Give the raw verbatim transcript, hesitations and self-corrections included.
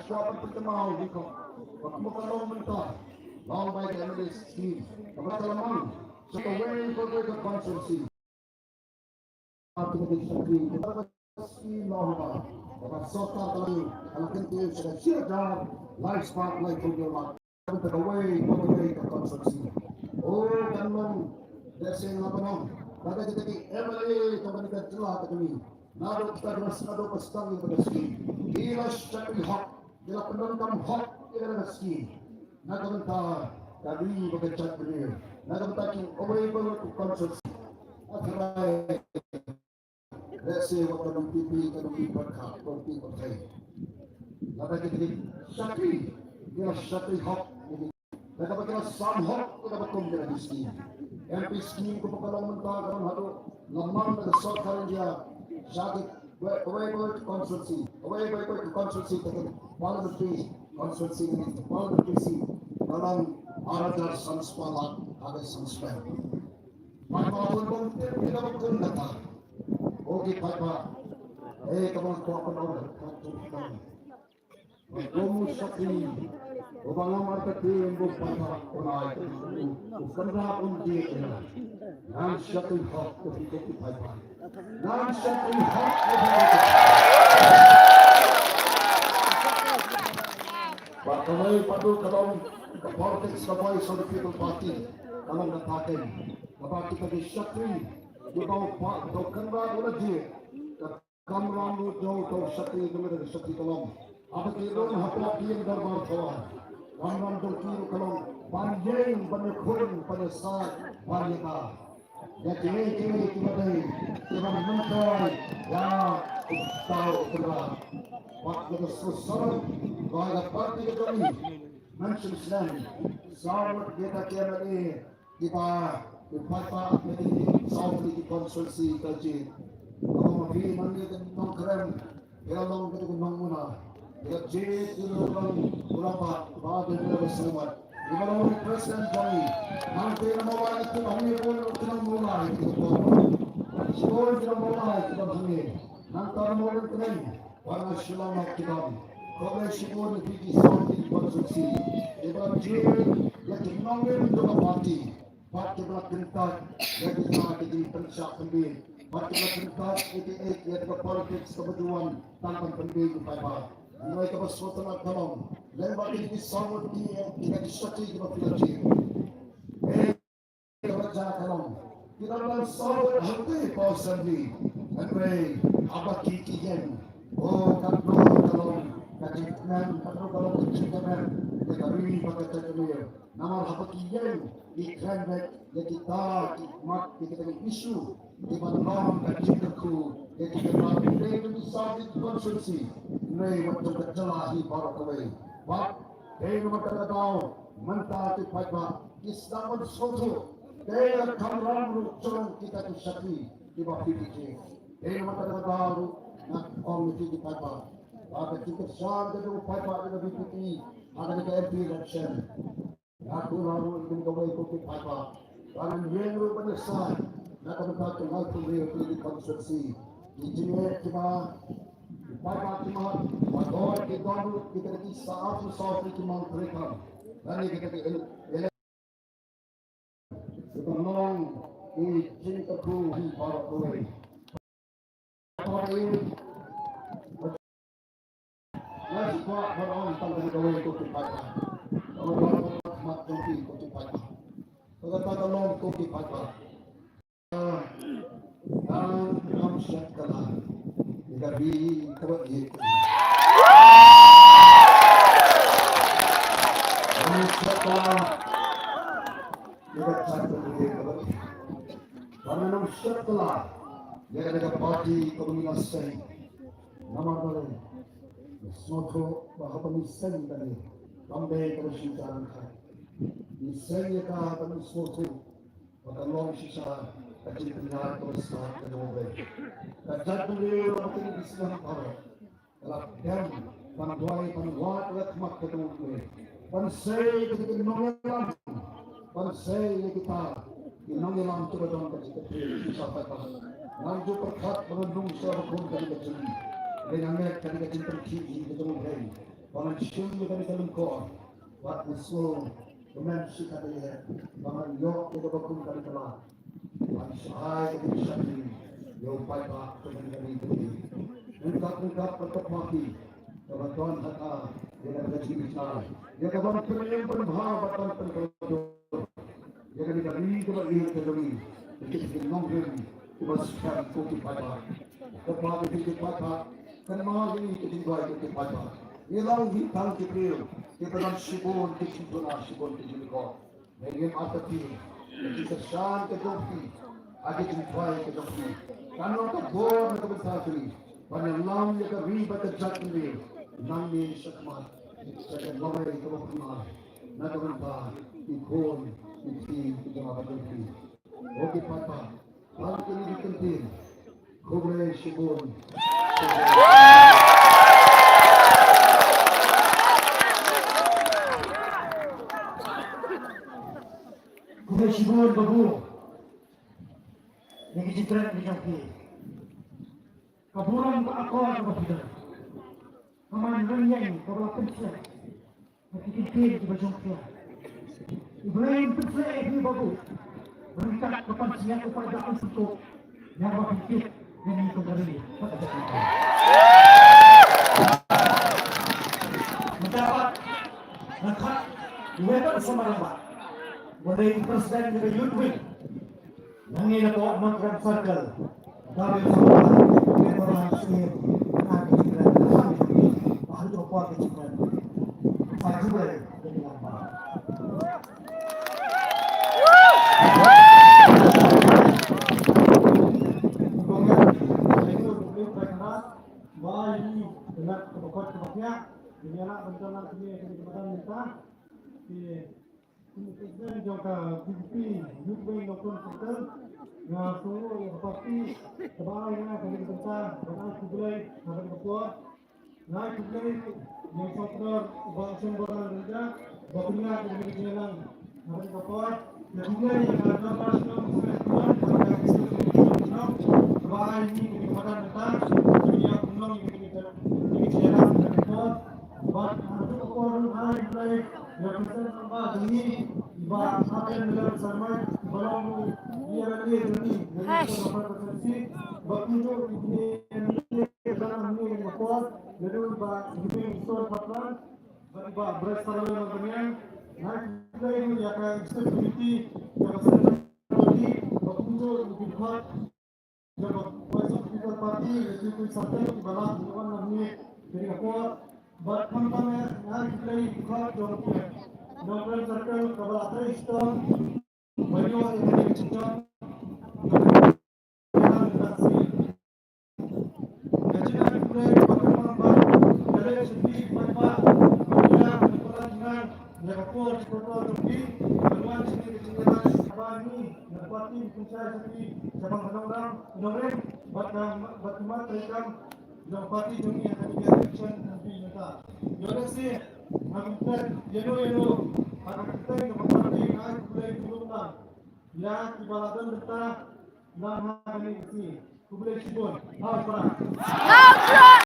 Shuwa ban pynkynmaw ïa ka, ba kumba ka long mynta, long bai ka M L A scheme kaba ka la mang sha kawei pa kawei ka constituency. Ka scheme long ba, ba ka sorkar ka la, ka la kyntiew sha ka shi hajar lai spah laiphew wei lak. Kawei pa kawei ka constituency. O, kan long, lehse nga ban ong, lada kita ki M L A kaba na ka jylla ka kane, naduh kita ki, naduh ba sdang ïa ka scheme, ki la shakri hok, ki la pyndonkam hok ïa ka scheme. Na ka bynta ka ri bad ka jaitbynriew, na ka bynta ki, kawei pa kawei ka constituency. Hynrei lehse wat ka VPP, ka VPP pat ka, ka VPP pat ka. Lada ki, ki shakri, ki la shakri hok, lada ba ki la sam hok, lada ba kum ki la scheme. M P scheme kumba ka long mynta ka long haduh la mang da ka sorkar India sha ki wei, wei, wei constituency, wei, wei, wei constituency, ka parliamentary constituency, ka parliamentary seat, ka long ar hajar san spah lak, ar hajar san spah. Paidbah bun bun tip ïa kaba kum kata. O ki paidbah. Eh, kaba nga kwah ban ong, ka tu ka. Ba kum u shakri uba ngam artatien, ba u paidbah un ai, u Kynrad un jied ïa nga. Ngan shakri hok, ko ki, ko ki paidbah. Ngan shakri hok, ko ki paidbah. Bad kawei pat ka long ka politics ka Voice of the People Party. Ka long kata keiñ. Kaba kita ki shakri, kiba u pa, u Kynrad u la jied, ka kamram ruh jong uto u shakri, ka mut ka shakri ka long, haba ki don hapoh ki ïing dorbar thaw, kamram jong ki ruh ka long ban ïeng, ban ïakhun, ban ïasaid, ban ïada ïa kiwei kiwei kiba dei kiba myntoi ïa uta u Kynrad. Bad ïa ka sngewsih ba ka party ka jong ngi, mynshem snem, saw ngut kita ki M L A kiba, ki paidbah na ki saw tylli ki constituency ka jied. Kaba ma phi nangne ka Nongkrem, phi la long kata ka nongmuna. Phi la jied ïa u rangbah, u rangbah ba dei na ka seng wat. Phi la long u president jong ngi. Nangta na Mawlai ki bun hangne, bun ki nongmuna ki bun. Shibun ki nongmuna ki bun hangne. Nangta na Mawlai ki bun. Bad na Shillong ki bun. Khublei shibun ïa phi ki saw tylli ki constituency. Kiba la jied ïa ki nongrim jong ka party. Bad kiba la kyntait ïa kita ki jingpynshah pynbiej. Bad kiba la kyntait ïa ki, ïa, ïa ka politics kaba ju wan tang ban pynbiej u paidbah. Hynrei kaba sngewtynnat ka long, lem bad kine ki saw ngut ki, ki, ki shakri kiba phi la jied. Eh, kaba jia ka long, ki dang don saw ngut hangtei hapoh Assembly. Hynrei haba ki, ki ïeng, oh, katno ka long ka jingkmen, katno ka long ka jingkmen ïa ka ri bad ka jaitbynriew. Namar haba ki ïeng, ki kren beit ïa kita ki mat, ïa kita ki issue kiba long ka jingkyrkhu ïa ki paidbah, hynrei ki saw tylli ki constituency, hynrei wat jong ka jylla hi baroh kawei. Bad dei namar kata ka daw mynta ki paidbah ki sdang ban sngewthuh ïa ka kamram ruh jong kita ki shakri kiba phi jied. Dei namar kata ka daw ruh nga ong ïa phi ki paidbah, ba ka jingkyrshan ka jong u paidbah ïa ka VPP ha kane ka MP election. Nga kular ruh ïa kawei ko ki paidbah ba ngan ïeng ruh ban ïasaid na ka bynta ka laiphew hynriew tylli ki constituency. Ki jingeh kiba, ki paidbah kiba, ba don, ki don ruh kita ki saw, saw tylli ki mang treikam. Lane kita ki ele-, ele-, kiba long ki jingkyrkhu hi baroh kawei. Nga sngewbha ban ong tang kane kawei ko ki paidbah. Kawei ka mat jong phi ko ki paidbah. Kata ka long ko ki paidbah. Ngan ym shet kylla ïa ka ri kaba ïeit. Ngan ym shet kylla ïa ka jaitbynriew kaba ïeit. Bad ngan ym shet kylla ïa kane ka party kaba ngi la seng. Namar balei? Nga sngewthuh ba haba ngi seng kane, kam dei kaba shisha ryngkat. Ngi seng ïa ka ba ngi sngewthuh ba ka long shisha ka jingpynïaid kaba stad ka jong U Blei. Ka jaitbynriew ba ka dei ka seng baroh. Ka la dem ban duwai, ban wad ïa ka khmat ka jong U Blei. Ban sei ïa kita ki nongïalam. Ban sei ïa kita ki nongïalam kiba don ka jingkyrkhu shisha paidbah. Ngam ju pyrkhat ba ngan rung sha ba kum kane ka jingim. Hynrei nga ngeit kane ka jingpynkhih hi ka jong U Blei. ba ngan shim ïa kane ka lyngkor bad ngan sngew kmen shikatdei ba ngan ïoh ïa kaba kum kane ka lad ban shai ïa ka jingshakri ïa u paidbah jong kane ka ri. Ryngkat ryngkat bad ka party kaba don ha ka, ïa kaba ka jingbitar, ïa kaban pynïeng pynbha bad ban pynkylla ïa kane ka ri kaba ïeit ka jong ngi. Ïa ki nongrim kiba skhem ko ki paidbah. Kynmaw ïa ki paidbah, kynmaw ïa ki jingduwai ko ki paidbah. Ngi long hi tang ki briew kiba don shibun ki jingduna, shibun ki jingkyrkhu. Hynrei ngim artatien ïa ki kyrshan ka jong phi, ha ki jingduwai ka jong phi. Kan long ka bor na ka bynta jong ngi ban ïalam ïa ka ri bad ka jaitbynriew nangne shakhmat. Ka lawei kaba pynmar na ka bynta ki khun ki kti ki jong nga bad jong phi. Ko ki paidbah, tang kine ki kyntien. Khublei shibun. Khublei shibun babu. Ïa ki jingkren ki jong phi. Ka burom ka akor kaba phi don. Ka man ryngeng kaba la pynsngew. Ki kyntien kiba jong phi. U Blei un pynsngew ïa phi babu. Ryngkat bad ban sngewthuh ba un sngewthuh ïa ba phi kit ïa ngi kum ka ri. Mynta pat nga khot u Weapon Samar Rangbah, uba dei u president jong ka Youth Wing. Nangne na ka Nongkrem Circle. Ka Weapon Samar Rangbah, ka Weapon Samar Rangbah, ka Weapon Samar Rangbah. Ba haduh ka por ka jingkren. Sa jubrai ka jingkren ba. Ba ïa ki kynat kaba kot kaba khiah, ïa ki kynat kaba kot kaba khiah. Ki President jong ka B J P Youth Wing Nongkrem Circle, nga sngewnguh ïa ka party kaba ai ïa nga kane ka bynta ban ai khublei ha kane ka por. Nga ai khublei ïa u Sopdor u Bah Shem Borlan Rynjah uba pynïaid ïa kane ka jingïalang ha kane ka por. Ïa khublei ïa ka Dorbar Shnong Shnong kaba ai ïa ngi kane ka madan mynta ban ïa pynlong ïa kane ka jingïalang ha kane ka por. Bad ha kajuh ka por ruh nga ai khublei ïa u President Rangbah jong ngi, i Bah Aten Miller Sarmai, uba long ruh i M L A jong ngi, jong ngi ka Constituency, bad kumjuh i M L A jong ngi ha kane ka por, ïa u Bah Giving Isor Patlan, bad i Bah Brightstarwell Nongpynïaid. Nga ai khublei ruh ïa ka Executive Committee, ïa ka Central Committee, bad kumjuh i Bah Jong ka Voice of People Party, ïa ki Circle kiba la wan hangne kane ka por. Bad khamtam nga ai khublei ïa ki paidbah jong ka Nongkrem Circle kaba la trei shitom ban ïoh ïa kane ka jingjop. Nga ai khublei ba khamtam ba ka leit sha phi paidbah ban ïa ka por jingïalang ïa ka por jingpynpaw jong phi ban wan sha kane ka jingïalang kaba ngi na ka party ngi pynshai sha phi shaphang ka nongdam nongrim bad ka, bad ka mat treikam jong ka party jong ngi ha kane ka election M P mynta. Ïoh lehse nga kynpet ïano ïano ha ka kyrteng jong ka party nga ai khublei kyrpang ïa kiba la don bynta na ha kane ka sngi. Khublei shibun. Hau Prah.